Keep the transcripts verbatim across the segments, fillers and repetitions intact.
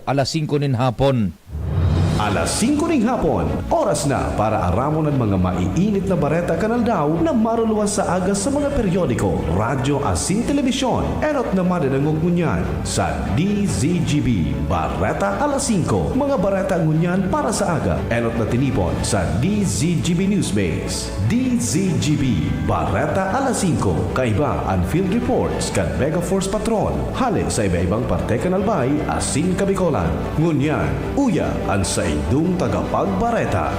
alas singko nin hapon. Alas singko nin hapon, oras na para aramon an mga maiinit na bareta kan aldaw na maruluwas sa aga sa mga periodiko, radyo asin telebisyon. Enot na madadangog ngunyan sa D Z G B Bareta Alas Singko. Mga bareta ngunyan para sa aga, enot na tinipon sa D Z G B Newsbase. D Z G B Bareta Alas Singko. Kaiba an field reports kan Mega Force Patrol hale sa iba-ibang parte kan Albay asin Kabikolan. Ngunyan, uya an saindong tagapagbareta.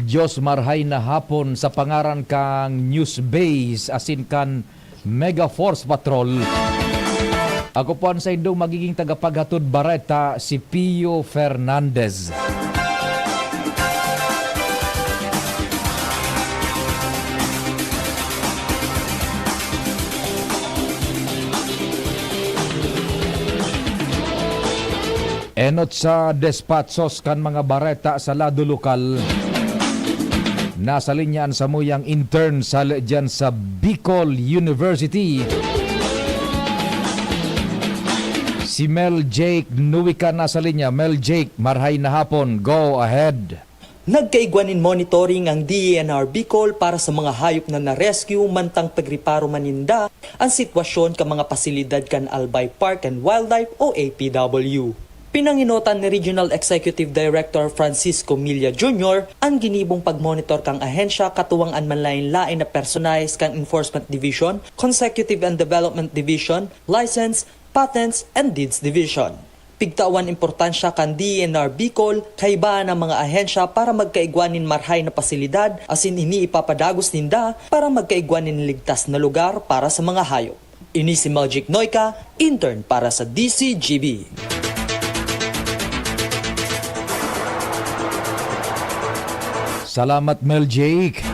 Diyos, marhay na hapon sa pangaran kan Newsbase asin kan Mega Force Patrol. Ako po an saindong magiging tagapaghatod bareta, si Pio Fernandez. Enot sa despatsos kan mga bareta sa lado lokal. Nasa linya an samuyang intern sa diyan sa Bicol University, si Mel Jake Nuica. Nasa linya, Mel Jake, marhay na hapon. Go ahead. Nagkaigwa nin monitoring ang D E N R Bicol para sa mga hayop na na-rescue mantang pagreparo man ninda an sitwasyon kan mga pasilidad kan Albay Park and Wildlife o A P W. Pinangenotan ni Regional Executive Director Francisco Milla Junior an ginibong pagmonitor kan ahensya katuwang an manlaen-laen na personahe kan Enforcement Division, Consecutive and Development Division, License, Patents and Deeds Division. Pigtawan importansya kan D E N R Bicol kaiba an mga ahensya para magkaigwa nin marhay na pasilidad asin ini ipapadagos ninda para magkaigwa nin ligtas na lugar para sa mga hayop. Ini si Magic Noika, intern para sa D Z G B. Salamat, Mel Jake.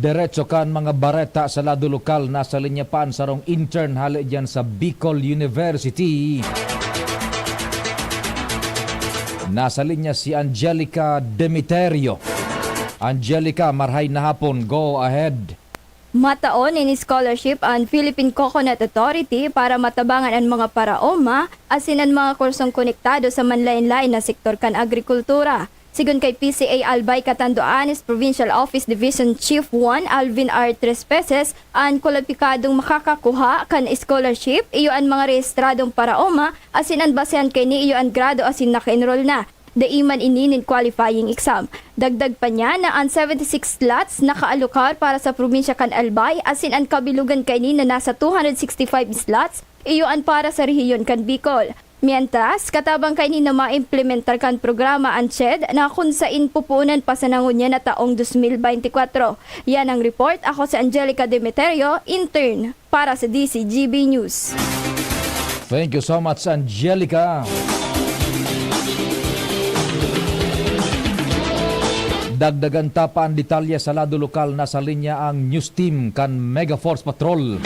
Diretso kan mga bareta sa lado lokal, nasa linya pa an sarong intern hale diyan sa Bicol University. Nasa linya si Angelica Demeterio. Angelica, marhay na hapon. Go ahead. Matao nin scholarship an Philippine Coconut Authority para matabangan an mga paraoma asin an mga kursong konektado sa manlaen-laen na sektor kan agrikultura. Sigon kay P C A Albay Catanduanes Provincial Office Division Chief one Alvin R. Trespeces, an kwalipikadong makakakuha kan scholarship iyo an mga rehistradong paraoma asin an basehan kaini iyo an grado asin naka-enroll na. Dai man ini nin qualifying exam. Dagdag pa niya na an seventy six slots nakaalokar para sa probinsya kan Albay asin an kabilogan kaini na nasa two hundred sixty five slots iyo an para sa rehiyon kan Bicol. Mientras, katabang kaini na maimplementar kan programa an CHED na kun sain pupuonan pa sana ngunyan na taong dos mil beintikwatro. Yan ang report. Ako si Angelica Demeterio, intern para sa D Z G B News. Thank you so much, Angelica. Dagdagan ta pa an detalye sa lado lokal. Nasa linya ang news team kan Mega Force Patrol.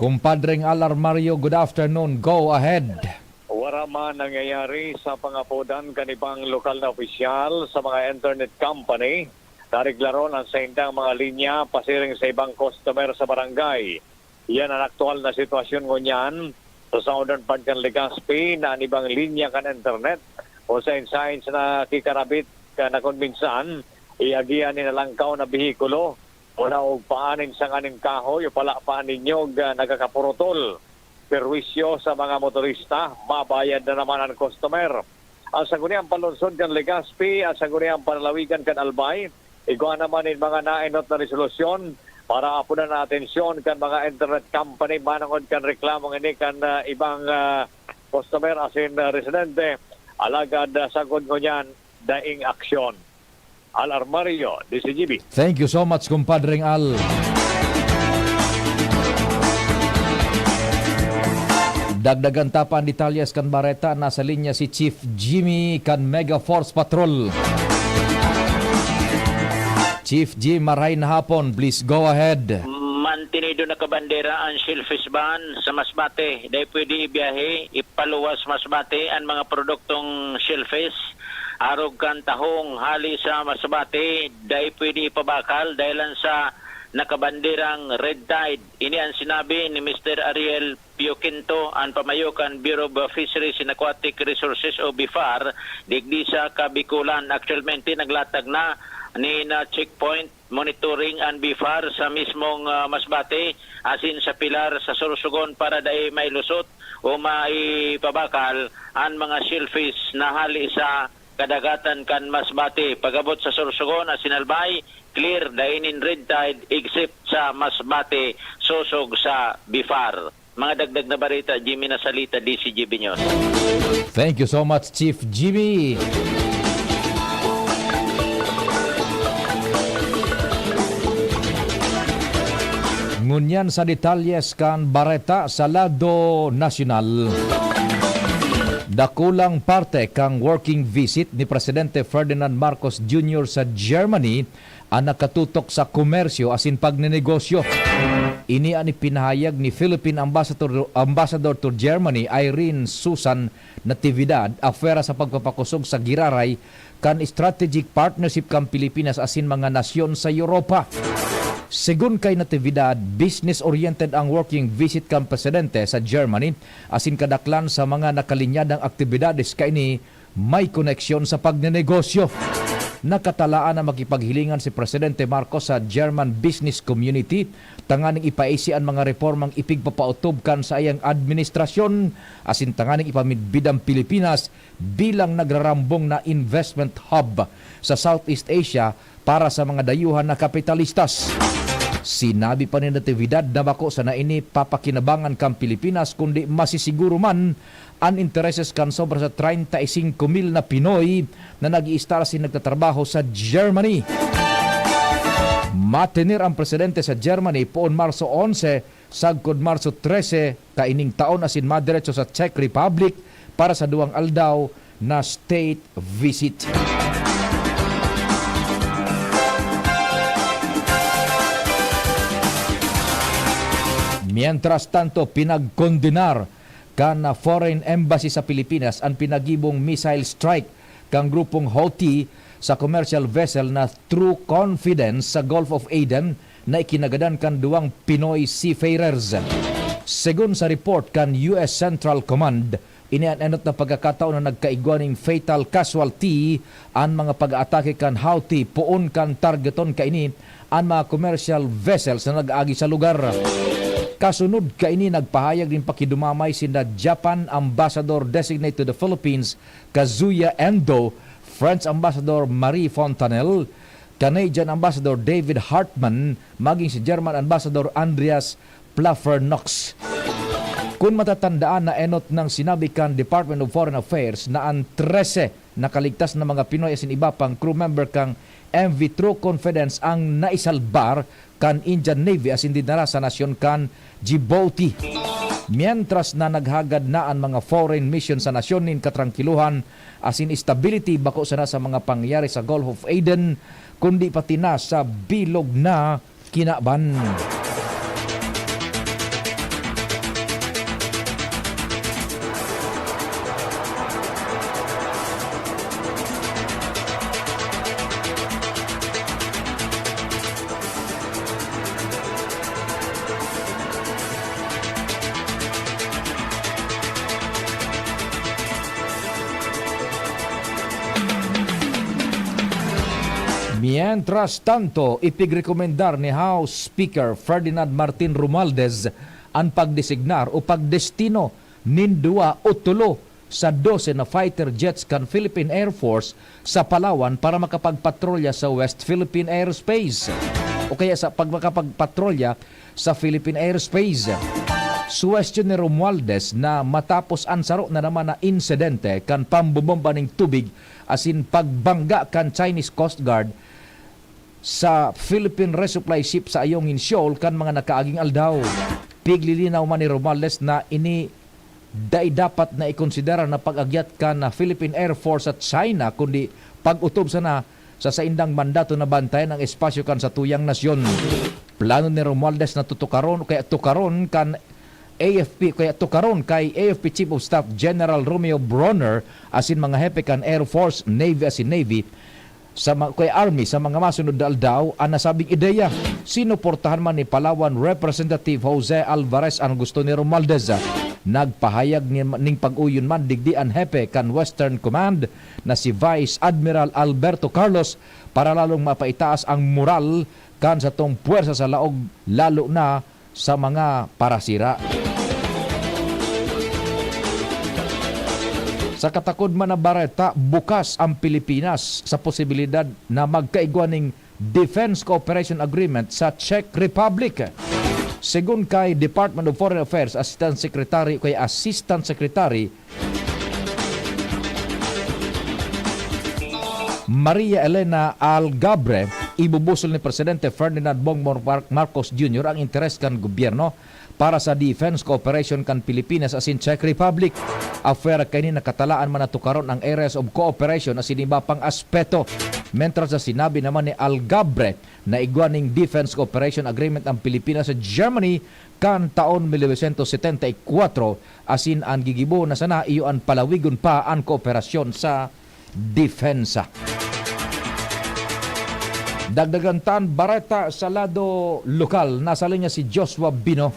Kumpadreng Al Armario, good afternoon. Go ahead. Wara man nangyayari sa pangapodan kan ibang lokal na opisyal sa mga internet company, nariklaron ang saindang mga linya pasiring sa ibang customer sa barangay. Iyan an aktuwal na sitwasyon ngunyan sa Southern part kan Legazpi, na an ibang linya kan internet o sain-sain sa nakikarabit ka na kun minsan, iagian nin nalangkaw na behikulo o naugpaan nin sanga nin kahoy o palapaan nin nyog, ah, nagkakapurutol. Perwisyo sa mga motorista, mabayad na naman an customer. Ang Sangguniang Panlungsod kan Legazpi, ang Sangguniang Panlalawigan kan Albay, igwa naman nin mga naenot na resolusyon para apodan an atensyon kan mga internet company manongod kan reklamong ini kan, ah, ibang, ah, customer asin, ah, residente. Alagad, ah, sagkod ngunyan, daing aksyon. Al Armario, D Z G B. Thank you so much, Kumpadreng Al. Dagdagan ta pa an detalyes kan bareta. Nasa linya si Chief Jimmy kan Mega Force Patrol. Chief Jim, maray na hapon. Please go ahead. Mantenido nakabandera ang shellfish ban sa Masbate. Dai pwede ibiyahe, ipaluwas Masbate ang mga produktong shellfish. arog kan tahong hali sa Masbate, dai pwede ipabakal dahilan sa nakabanderang red tide. Ini an sinabi ni Mister Ariel Pioquinto, an pamayo kan Bureau of Fisheries and Aquatic Resources o bifar, digdi sa Kabikulan. Aktualmente, naglatag na nin checkpoint monitoring an bifar sa mismong, ah, Masbate asin sa pilar sa Sorsogon para dai mailusot o maipabakal an mga shellfish na hali sa kadagatan kan Masbate. Pag-abot sa Sorsogon asin Albay, clear, dai nin red tide except sa Masbate, sosog sa bifar. Mga dagdag na bareta, Jimmy Nasalita, D C G B News. Thank you so much, Chief Jimmy. Ngunyan sa detalyes kan bareta sa lado nasyonal. Dakulang parte kan working visit ni Presidente Ferdinand Marcos Junior sa Germany an nakatutok sa komersyo asin pagnenegosyo. Ini an ipinahayag ni Philippine Ambassador, Ambassador to Germany, Irene Susan Natividad, apwera sa pagpapakosog sa giraray kan strategic partnership kan Pilipinas asin mga nasyon sa Europa. Segun kay Natividad, business-oriented ang working visit kan presidente sa Germany asin kadaklan sa mga nakalinyadang aktibidades kaini may koneksyon sa pagnenegosyo. Nakatalaan na makipaghilingan si Presidente Marcos sa German business community tanganing ipaisi an mga reformang ipigpapautob kan saiyang administrasyon asin tanganing ipamidbid ang Pilipinas bilang nagrarambong na investment hub sa Southeast Asia para sa mga dayuhan na kapitalistas. Sinabi pa ni Natividad na bako sana ini papakinabangan kan Pilipinas kundi masisiguro man an intereses kan sobra sa treinta y cinco mil na Pinoy na nag-iistar asin nagtatrabaho sa Germany. Matener ang presidente sa Germany poon Marso onse sagkod Marso trese kaining taon asin madiretso sa Czech Republic para sa duwang aldaw na state visit. Mientras tanto, pinagkondenar kan Foreign Embassy sa Pilipinas an pinagibong missile strike kan grupong Houthi sa commercial vessel na True Confidence sa Gulf of Aden na ikinagadan kan duwang Pinoy seafarers. Segun sa report kan U S Central Command, ini an enot na pagkakataon na nagkaigwa nin fatal casualty an mga pag-aatake kan Houthi. Poon kan targeton kaini an mga commercial vessels na nag-aagi sa lugar. Kasunod kaini, nagpahayag nin pakidumamay sinda Japan Ambassador Designate to the Philippines, Kazuya Endo, French Ambassador Marie Fontanelle, Canadian Ambassador David Hartman, maging si German Ambassador Andreas Plaffernox. Kun matatandaan na enot nang sinabi kan Department of Foreign Affairs na an trese nakaligtas na mga Pinoy asin iba pang crew member kan M V True Confidence ang naisalbar kan Indian Navy asin dinara sa nasyon kan Djibouti. Mientras na naghagad na an mga foreign mission sa nasyon nin katrangkilohan asin stability, bako sana sa mga pangyayari sa Gulf of Aden, kundi pati na sa bilog na kinaban. Mientras tanto, ipigrekomendar ni House Speaker Ferdinand Martin Romualdez an pagdesignar o pagdestino nin duwa o tolo sa dose na fighter jets kan Philippine Air Force sa Palawan para makapagpatrolya sa West Philippine Airspace o kaya sa pag-, makapagpatrolya sa Philippine Airspace. Suwestyon ni Romualdez na matapos an saro na naman na insidente kan pambobomba nin tubig asin pagbangga kan Chinese Coast Guard sa Philippine resupply ship sa Ayungin Shoal kan mga nakaaging aldaw. Piglilinaw man ni Romualdez na ini dai dapat na ikonsidera na pag-agyat kan Philippine Air Force sa China, kundi pag-otob sana sa saindang mandato na bantayan ang espasyo kan satuyang nasyon. Plano ni Romualdez na tutukaron o kaya tukaron kan A F P, kaya tukaron kay A F P Chief of Staff General Romeo Bronner asin mga hepe kan Air Force, Navy asin Navy, sa ma-, kay Army sa mga masunod na aldaw an nasabing ideya. Sinuportahan man ni Palawan Representative Jose Alvarez an gusto ni Romualdez. Nagpahayag ni, ning pag-uyon man digdi an hepe kan Western Command na si Vice Admiral Alberto Carlos para lalong mapaitaas ang moral kan satong puwersa sa laog, lalo na sa mga parasira. Sa katakod man na bareta, bukas ang Pilipinas sa posibilidad na magkaigwa ning Defense Cooperation Agreement sa Czech Republic. Segun kay Department of Foreign Affairs Assistant Secretary o kay Assistant Secretary Maria Elena Algabre, ibubusol ni Presidente Ferdinand Bongbong Mar-, Marcos Junior ang interes kan gobyerno para sa defense cooperation kan Pilipinas asin Czech Republic. Afuera kaini, nakatalaan man na tukaron ang areas of cooperation asin iba pang aspeto. Mentras na sinabi naman ni Algabre na igwa ning Defense Cooperation Agreement ang Pilipinas sa Germany kan taon mil novecientos setenta y cuatro, asin an gigibo na sana iyo an palawigon pa an kooperasyon sa depensa. Dagdagan tan bareta sa lado lokal, nasa linya si Joshua Bino.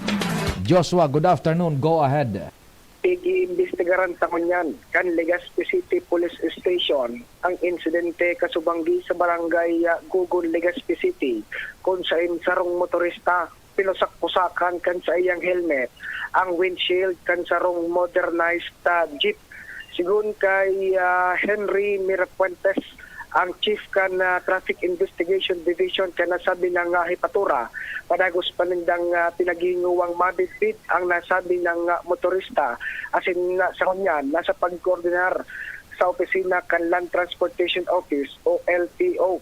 Joshua, good afternoon. Go ahead. Pag-iimbestigaran ta ngunyan kan Legazpi City Police Station ang insidente kasubanggi sa barangay, ah, Gugon, Legazpi City, kun saen sarong motorista pinusak-pusakan kan saiyang helmet ang windshield kan sarong modernized, ah, jeep. Sigon kay, ah, Henry Mirafuentes, ang chief kan, ah, Traffic Investigation Division kan nasabi na nga hepatura, padagos pa nindang, ah, pinaghihingowang mabidbid ang nasabi na nga motorista, asin na, sa ngunyan, nasa pagkoordinar sa opisina kan Land Transportation Office o L T O.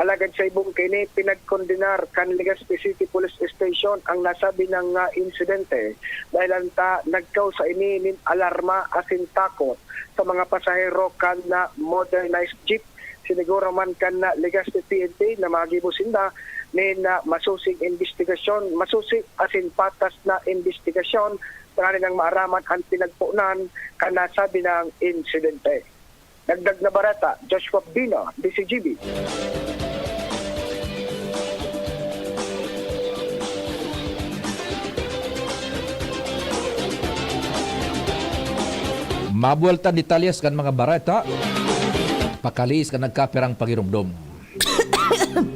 Alagad sa ibong kaini, pinagkondenar kan Legazpi City Police Station ang nasabi na nga insidente, dahil anta nagkausa ini nin alarma asin takot sa mga pasahero kan na modernized jeep. Siniguro man kan na Legazpi P N P na magibo sinda nin na masusing imbestigasyon, masusi asin patas na imbestigasyon, tanganing maaraman an pinagponan kan nasabi na insidente. Dagdag na bareta, Joshua Bino, D Z G B. Mabuwelta an detalyes kan mga bareta, pakaliis kan nagkapirang pagiromdom.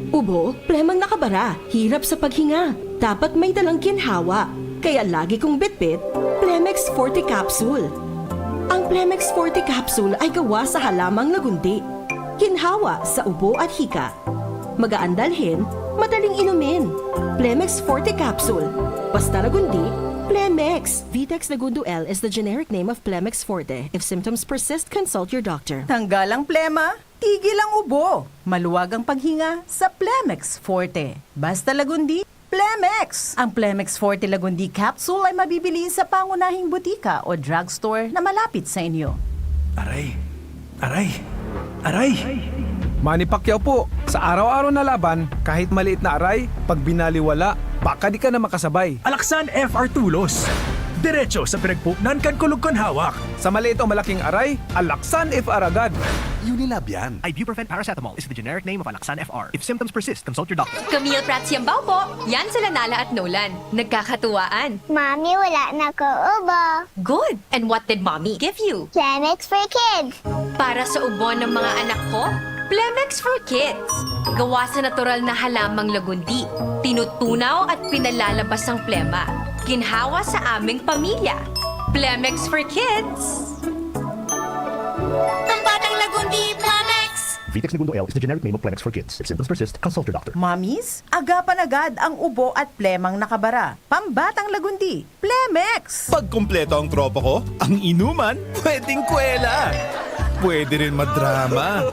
Ubo, plemang nakabara, hirap sa paghinga. Dapat may dalang ginhawa. Kaya lagi kong bitbit, Plemex Forte Capsule. Ang Plemex Forte Capsule ay gawa sa halamang lagundi. Ginhawa sa ubo at hika. Magaan dalhin, madaling inumin. Plemex Forte Capsule. Basta lagundi, Plemex. Vitex Lagundo L is the generic name of Plemex Forte. If symptoms persist, consult your doctor. Tanggal ang plema, tigil ang ubo. Maluwag ang paghinga sa Plemex Forte. Basta lagundi, Plemex! Ang Plemex Forte Lagundi Capsule ay mabibili sa pangunahing butika o drugstore na malapit sa inyo. Aray! Aray! Aray! Manny Pacquiao po. Sa araw-araw na laban, kahit maliit na aray, pag binaliwala, baka di ka na makasabay. Alaksan F R Tulos. Diretso sa pinagpupnan kan kulog kan hawak. Sa maliit o malaking aray, Alaksan F R agad. Unilab yan. Ibuprofen paracetamol is the generic name of Alaxan F R. If symptoms persist, consult your doctor. Camille Prats Yambao po. Yan sila Nala at Nolan. Nagkakatuwaan. Mami, wala na ko ubo. Good. And what did Mommy give you? Plemex for Kids. Para sa ubo ng mga anak ko, Plemex for Kids. Gawa sa natural na halamang lagundi. Tinutunaw at pinalalabas ang plema. Ginhawa sa aming pamilya. Plemex for Kids. Pambatang lagundi, Plemex! Vitex Negundo L is the generic name of Plemex for Kids. If symptoms persist, consult your doctor. Mommies, agapan agad ang ubo at plemang nakabara. Pambatang lagundi, Plemex! Pag kumpleto ang tropa ko, ang inuman, pwedeng kwela. Pwede rin madrama.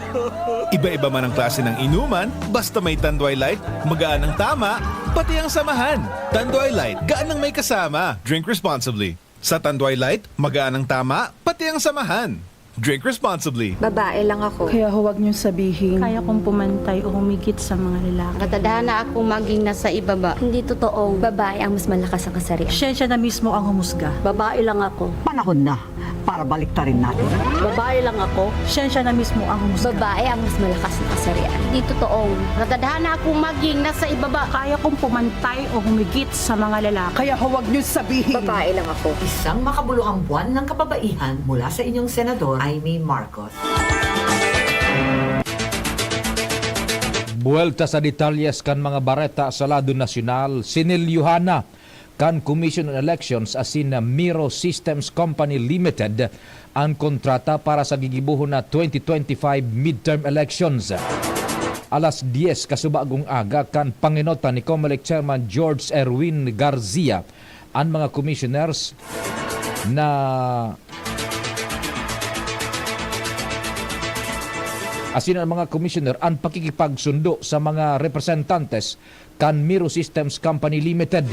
Iba-iba man ang klase ng inuman, basta may Tanduay Light, magaan ang tama, pati ang samahan. Tanduay Light, gaan ang may kasama. Drink responsibly. Sa Tanduay Light, magaan ang tama, pati ang samahan. Drink responsibly. Babae lang ako. Kaya huwag niyong sabihin. Kaya kong pumantay o humigit sa mga lalaki. Nakatadhana akong maging nasa ibaba. Hindi totoong babae ang mas malakas ang kasarian. Siyensya na mismo ang humusga. Babae lang ako. Panahon na para baliktarin natin. Babae lang ako. Siyensya na mismo ang humusga. Babae ang mas malakas ang kasarian. Hindi totoong Nakatadhana akong maging nasa ibaba. Kaya kong pumantay o humigit sa mga lalaki. Kaya huwag niyo sabihin. Babae lang ako. Isang makabuluhang buwan ng kababaihan mula sa inyong Senador, Imee Marcos. Buwelta sa detalyes kan mga bareta sa lado nasyonal, sinelyuhan na kan Commission on Elections asin na Miro Systems Company Limited an kontrata para sa gigibohon na twenty twenty-five midterm elections. Alas diyes kasubagong aga kan pangenotan ni Comelec Chairman George Erwin Garcia, an mga commissioners na asin ang mga commissioner an pakikipagsundo sa mga representantes kan Miro Systems Company Limited.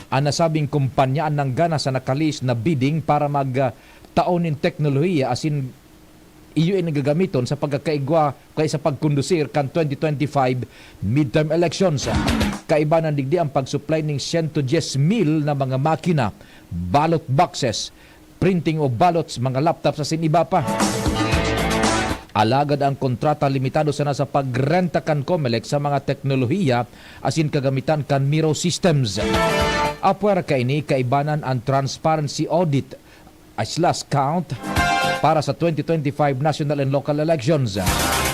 An nasabing kumpanya an nanggana sa nakalis na bidding para mag, ah, tao nin teknolohiya asin iyo in gagamiton sa pagkakaigwa kaya sa pagkondusir kan twenty twenty-five midterm elections. Kaibanan digdi ang pag-supply ning siyento dyes mil na mga makina, ballot boxes, printing of ballots, mga laptops asin iba pa. Alagad ang kontrata limitado sana sa pagrenta kan Comelec sa mga teknolohiya asin kagamitan kan Miro Systems. Apwera kaini, kaibanan an transparency audit slash count para sa twenty twenty-five national and local elections.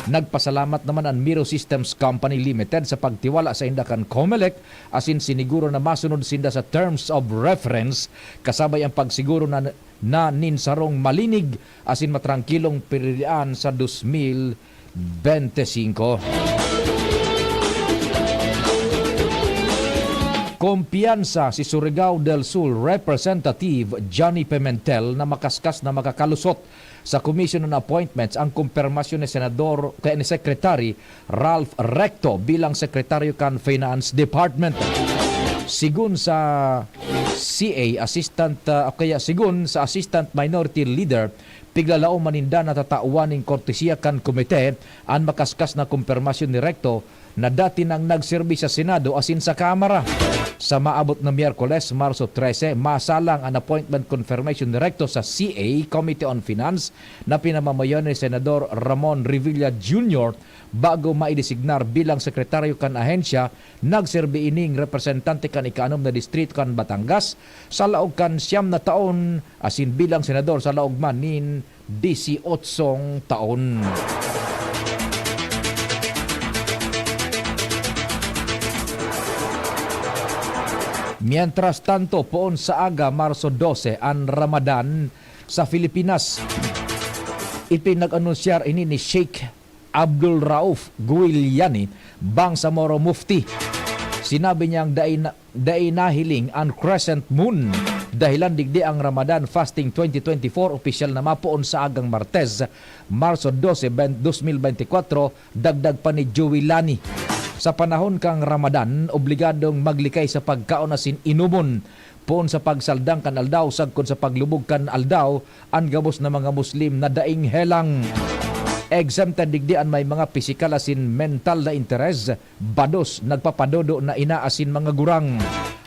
Nagpasalamat naman an Miro Systems Company Limited sa pagtiwala sa inda kan Comelec asin siniguro na masunod sinda sa terms of reference kasabay ang pagsiguro na, na nin sarong malinig asin matrangkilong piririan sa dos mil bente singko. Kumpiyansa si Surigao del Sur Representative Johnny Pimentel na makaskas na makakalusot sa Commission on Appointments ang kumpirmasyon ni Senador kaya ni Secretary Ralph Recto bilang sekretaryo kan Finance Department. Sigun sa C A Assistant, ah, o kaya sigun sa Assistant Minority Leader, piglalaom man ninda na tatawan nin kortesiya kan komite an makaskas na kumpirmasyon ni Recto na dati nang nagserbi sa Senado asin sa Kamara. Sa maabot na Miyerkules, Marso trese, masalang an appointment confirmation ni Recto sa C A, Committee on Finance, na pinamamayonan ni Senador Ramon Revilla Junior bago maidesignar bilang sekretaryo kan ahensya. Nagserbi ining representante kan ikaanom na distrito kan Batangas sa laog kan siyam na taon asin bilang senador sa laog man nin disyotsong taon. Mientras tanto, poon sa aga, Marso dose, an Ramadan sa Pilipinas. Ipinag-anunsyar ini ni Sheikh Abdul Rauf Guiliani, Bangsamoro Mufti. Sinabi niyang dai na, dai nahiling an crescent moon. Dahilan digdi ang Ramadan Fasting twenty twenty-four opisyal na mapoon sa agang Martes, Marso dose, ben-, dos mil bente kwatro, dagdag pa ni Guiliani. Sa panahon kan Ramadan, obligadong maglikay sa pagkaon asin inumon. Poon sa pagsaldang kan aldaw sagkod sa paglubog kan aldaw, an gabos na mga Muslim na daing helang. Exempted digdi an may mga pisikal asin mental na interes, bados, nagpapadodo na ina asin mga gurang.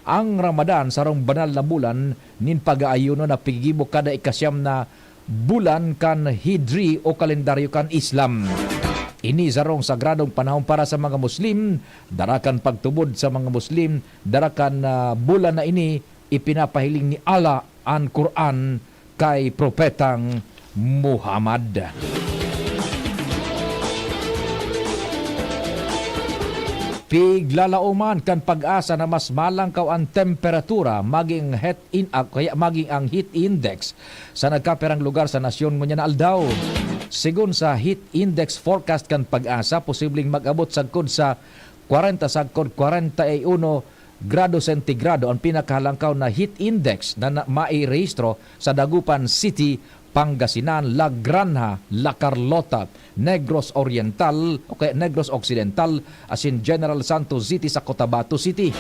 Ang Ramadan, sarong banal na bulan nin pag-aayuno na piggibo kada ikasyam na bulan kan Hijri o kalendaryo kan Islam. Ini sarong sagradong panahon para sa mga Muslim, dara kan pagtubod sa mga Muslim, dara kan, ah, bulan na ini ipinapahiling ni Allah an Quran kay Propetang Muhammad. Piglalaoman kan PAGASA na mas malangkaw an temperatura, maging heat in-, ah, kaya maging ang heat index sa nagkapirang lugar sa nasyon ngunyan na aldaw. Sigon sa heat index forecast kan PAGASA, posibleng mag-abot sagkod sa kwarenta sagkod kwarenta y uno grado sentigrado an pinakahalangkaw na heat index na, na mairehistro sa Dagupan City, Pangasinan, La Granja, La Carlota, Negros Oriental, o kaya Negros Occidental, asin General Santos City sa Cotabato City.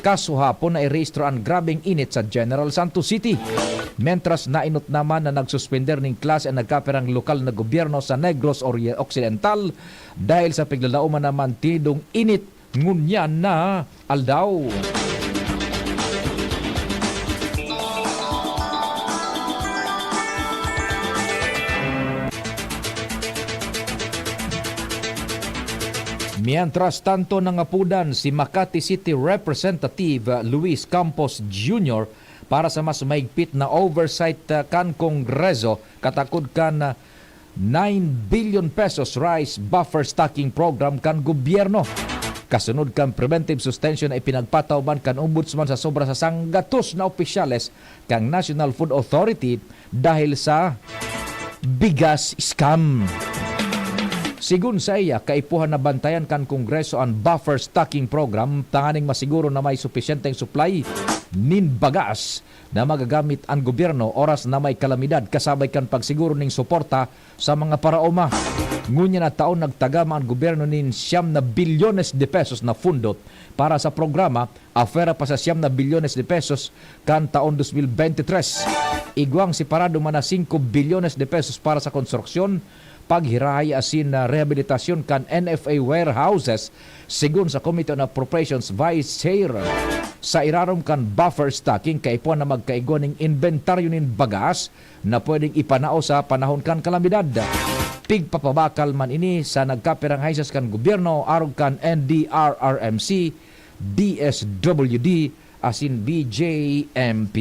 Kasuhapon nairehistro an grabeng init sa General Santos City. Mientras, nainot naman na nagsuspender nin klase an nagkapirang lokal na gobyerno sa Negros Ori-, Occidental dahil sa piglalauman naman tinidong init ngunyan na aldaw. Mientras tanto, nangapudan si Makati City Representative Luis Campos Junior para sa mas mahigpit na oversight, ah, kan Kongreso katakod kan, ah, nine billion pesos rice buffer stocking program kan gobyerno. Kasunod kan preventive suspension na ipinagpatao man kan Ombudsman sa sobra sa sanggatos na opisyales kan National Food Authority dahil sa bigas scam. Sigon saiya, kaipuhan na bantayan kan Kongreso an buffer stocking program tanganing masiguro na may supisyenteng supply nin bagas na magagamit an gobyerno oras na may kalamidad, kasabay kan pagsiguro nin suporta sa mga paraoma. Ngunyan na taon, nagtagama an gobyerno nin siyam na bilyones de pesos na pondo para sa programa, afuera pa sa siyam na bilyones de pesos kan taon dos mil bente tres. Igwang separado man na singko bilyones de pesos para sa konstruksyon, paghirahay asin, ah, rehabilitasyon kan N F A warehouses, sigon sa Committee on Appropriations Vice Chair. Sa irarom kan buffer stocking, kaipuhan na magkaigwa nin inbentaryo nin bagas na pwedeng ipanao sa panahon kan kalamidad. Pigpapabakal man ini sa nagkapirang ahensya kan gobyerno, arog kan N D R R M C, D S W D asin B J M P.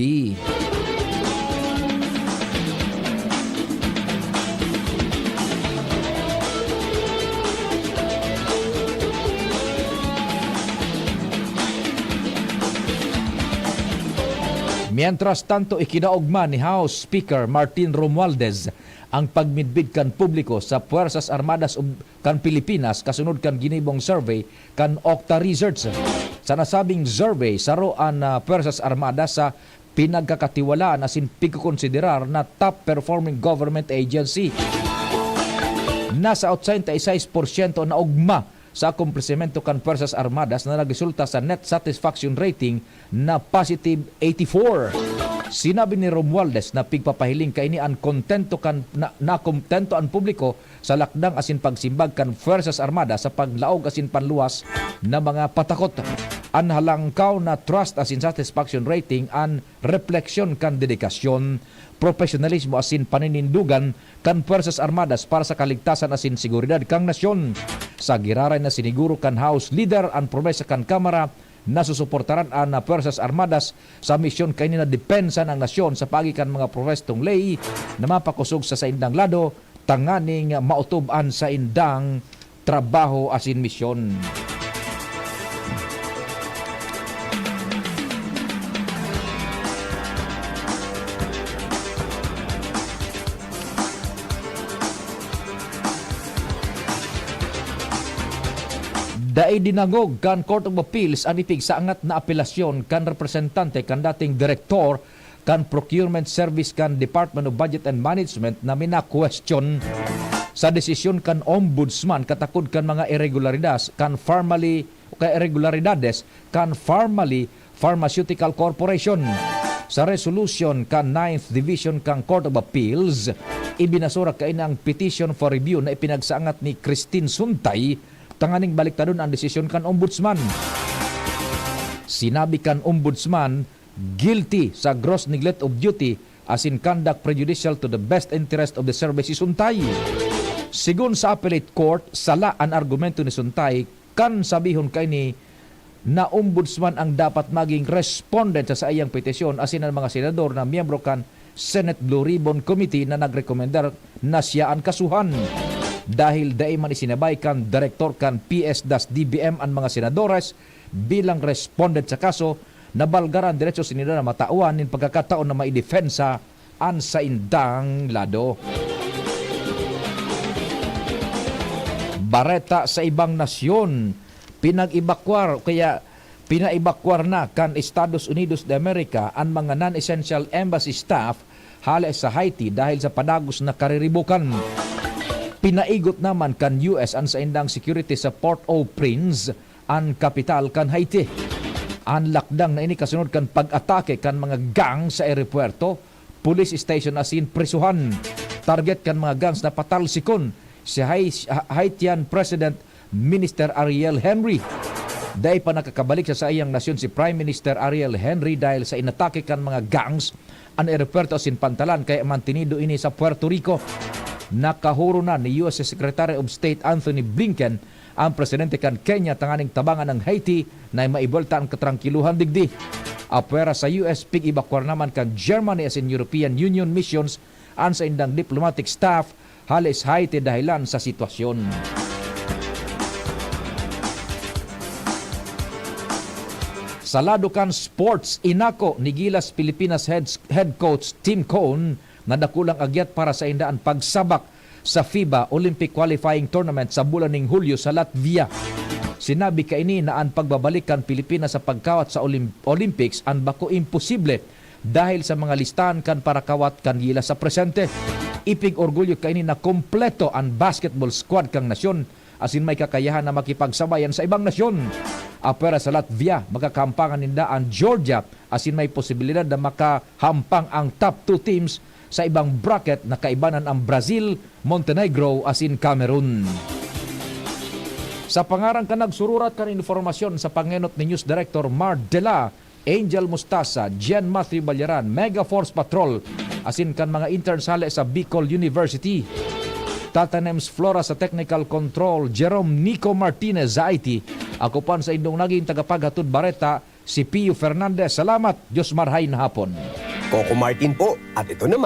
Mientras tanto, ikinaogma ni House Speaker Martin Romualdez ang pagmidbid kan publiko sa Puwersas Armadas ub-, kan Pilipinas kasunod kan ginibong survey kan Octa Research. Sa nasabing survey, saro an, ah, Puwersas Armadas sa pinagkakatiwalaan asin pigkokonsiderar na top performing government agency. Nasa ochenta y seis porsyento na ugma sa akomplisimento kan Puwersas Armadas na nagresulta sa net satisfaction rating na positive eighty-four. Sinabi ni Romualdez na pigpapahiling kaini an kontento kan, na, na kontento an publiko sa lakdang asin pagsimbag kan Fuerzas Armadas sa paglaog asin panluwas na mga patakot. An halangkaw na trust asin satisfaction rating an repleksyon kan dedikasyon, propesyonalismo asin paninindogan kan Fuerzas Armadas para sa kaligtasan asin seguridad kan nasyon. Sa giraray na siniguro kan House Leader an promesa kan Kamara na susuportaran an Fuerzas Armadas sa misyon kaini na depensa ng nasyon sa paagi kan mga propwestong ley na mapakosog sa saindang lado tanganing maotob an saindang trabaho asin misyon. Dai dinangog kan Court of Appeals an ipigsangat na apelasyon kan representante kan dating direktor kan Procurement Service kan Department of Budget and Management na mina-question sa desisyon kan Ombudsman katakod kan mga iregularidas kan Farmally, o kaya iregularidades kan Farmally Pharmaceutical Corporation. Sa resolution kan Ninth Division kan Court of Appeals, ibinasura kaini ang petition for review na ipinagsangat ni Christine Suntay tanganing baliktadon ang desisyon kan Ombudsman. Sinabi kan Ombudsman, guilty sa gross neglect of duty asin conduct prejudicial to the best interest of the service si Suntay. Sigon sa Appellate Court, sala an argumento ni Suntay kan sabihon kaini na Ombudsman ang dapat maging respondent sa saiyang petisyon asin an mga senador na miyembro kan Senate Blue Ribbon Committee na nagrekomendar na siya an kasuhan. Dahil dai man isinabay kan direktor kan P S das D B M an mga senadores bilang respondent sa kaso, nabalga an derecho sinda na matawan nin pagkakataon na maidepensa an saindang lado. Bareta sa ibang nasyon, pinag-ebakwar o kaya pinaibakwar na kan Estados Unidos de America an mga non-essential embassy staff hale sa Haiti dahil sa padagos na kariribokan. Pinaigot naman kan U S an saindang security sa Port-au-Prince, an kapital kan Haiti. An lakdang na ini kasunod kan pag-atake kan mga gang sa eropuwerto, police station asin prisuhan. Target kan mga gangs na patalsikon si Hai-, Haitian President Minister Ariel Henry. Dai pa nakakabalik sa saiyang nasyon si Prime Minister Ariel Henry dahil sa inatake kan mga gangs an eropuwerto asin pantalan, kaya mantinido ini sa Puerto Rico. Nakahuro na ni U S Secretary of State Anthony Blinken ang presidente kan Kenya tanganing tabangan ang Haiti na maibuelta ang katrangkiluhan digdi. Apwera sa U S, pig-ebakwar naman kan Germany asin European Union missions an saindang diplomatic staff hale sa Haiti dahilan sa sitwasyon. Sa lado kan sports, inako ni Gilas Pilipinas head, head coach Tim Cone na dakulang agyat para sainda an pagsabak sa FIBA Olympic Qualifying Tournament sa bulan ning Hulyo sa Latvia. Sinabi kaini na an pagbabalik kan Pilipinas sa pagkawat sa Olymp-, Olympics an bako imposible dahil sa mga listahan kan parakawat kan Gilas sa presente. Ipig-orgulyo kaini na kompleto an basketball squad kan nasyon asin may kakayahan na makipagsabayan sa ibang nasyon. Apwera sa Latvia, makakahampangan ninda an Georgia asin may posibilidad na makahampang ang top two teams sa ibang bracket na kaibanan ang Brazil, Montenegro asin Cameroon. Sa pangaran kan nagsururat kan impormasyon sa pangenot ni News Director Mar Dela, Angel Mustasa, Gian Matthew Balyaran, Mega Force Patrol, asin kan mga interns hale sa Bicol University. Tata Nems Flora sa Technical Control, Jerome Nico Martinez sa I T. Ako po an saindong naging tagapaghatod bareta, si Pio Fernandez. Salamat, Diyos marhay na hapon. Coco Martin po, at ito naman